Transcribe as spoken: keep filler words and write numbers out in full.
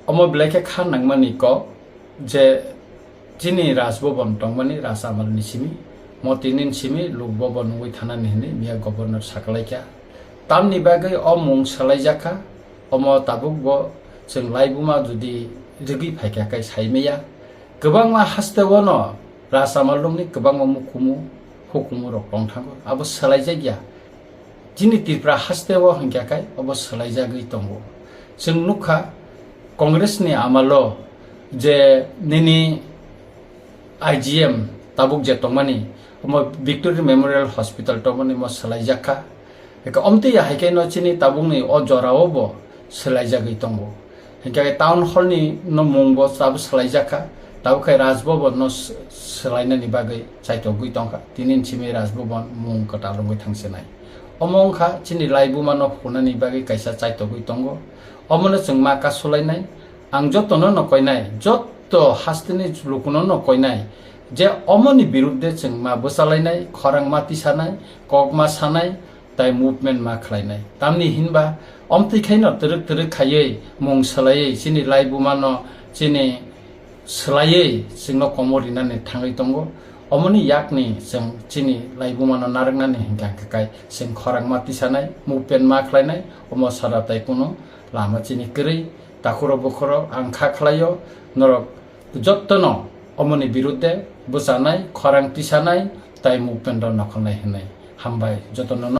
Omo belai khe kha nangmani kok je chini Raj Bhavan tongmani Raj Amal ni simi, mo tini ni simi Lok Bhavan wngwi thanani hinwi miya governor sakalaikha. Tamni bagwi o mung swlaijakha, omo tabuk bo chwng laibuma jodi rwgwi phaikha khe saimaya. Kwbangma haste o no Raj Amal rokni kwbangma mukumu hukumu rok tong thango, abo swlaijakya. Chini Tripura haste o hwnkha khe obo swlaijagwi tongo. Chwng nukha Congress ni amalo je nini I G M tabuk je tongmani, omo Victory Memorial Hospital tongmani mo swlaijakha. Eka omtwi ya hai khe no chini tabukni o jorao bo swlaijagwi tongo. Hinkhe town hall ni no mung bo tabuk swlaijakha, tabuk khai Raj Bhavan no s-, swlainani bagwi chaitogwi tongkha. Tini ni simi Raj Bhavan mung kwtal wngwi thangsinai. Omo wngkha chini laibuma no phunani bagwi kaisa chaitogwi tongo. Omono chwng ma kasulainai. Ang jotono no koinai, joto hasteni lukuno no koinai je omoni birudde chwng ma bwchalainai, khorang ma tisanai, kok ma sanai, tai movement ma khlainai. Tamni hinba omtwi khaino twrwk twrwk khaiwi mung swlaiwi chini laibuma no chini swlaiwi chwngno komo rinani thangwi tongo. Omoni yakni chwng chini laibuma no narwknani hinkha khe kai chwng khorang ma tisanai, movement ma khlainai, omo sara tai kunu lama chini kwrwi. Takhurok bukhurok ang kha khlaio, norok jottono omoni birudde bwchanai, khorang tisanai, tai movement no nokholnai hinwi. Hambai jotono.